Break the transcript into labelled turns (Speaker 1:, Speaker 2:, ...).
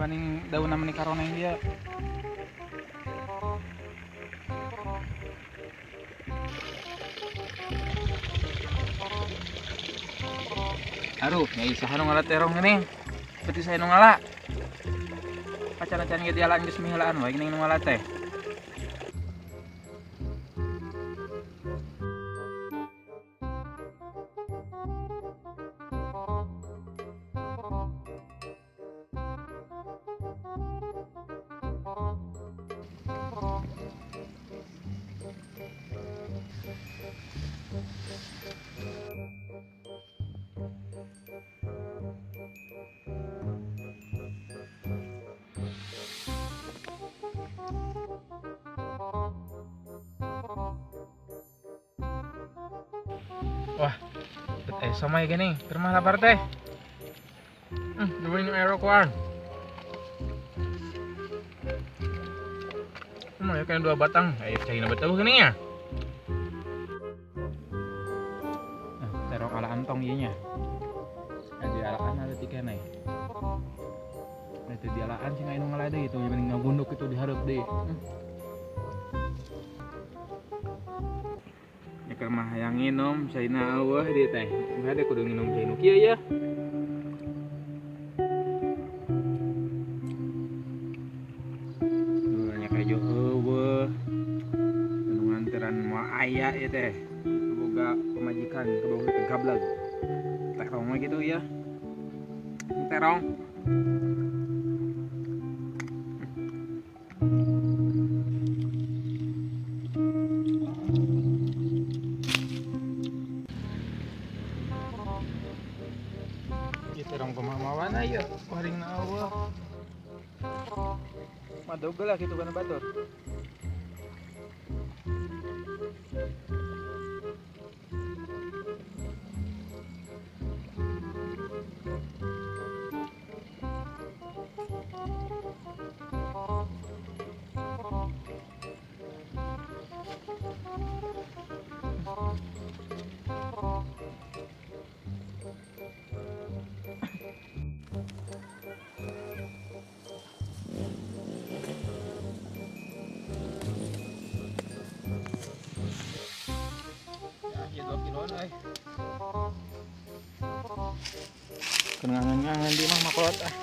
Speaker 1: Maning daun meni karoneng dia. Aduh, nyai saha nu ngala terong geuning. Berarti saya nu ngala. Pacan-acan ge dialaan geus miheulaan wae geuning nu ngala teh. Wah, sama ya gini, ke rumah lapar teh. Dibeli air rokokan. Ya kayak 2 batang. Ayo cai na betul gini ya. Nah, terok ala antong ieu nya. Di alaan ada tiga nih. Nah, itu di alaan sih ngain ngalah deh itu, mending ngagunduk itu diharap deh. Keur mah hayang nginum caina eueuh di teh. Hade kudu nginum cai nu kieu ya. Nya kejo eueuh. Nu nganteran moal aya ieu teh. Boga pamajikan kaboga teh gableg. Terong mah gitu ya. Terong. Terong pemamawan ayo waring na Allah madog lah gitu kan batur. Kenangan-ngangan di mah makolot ah.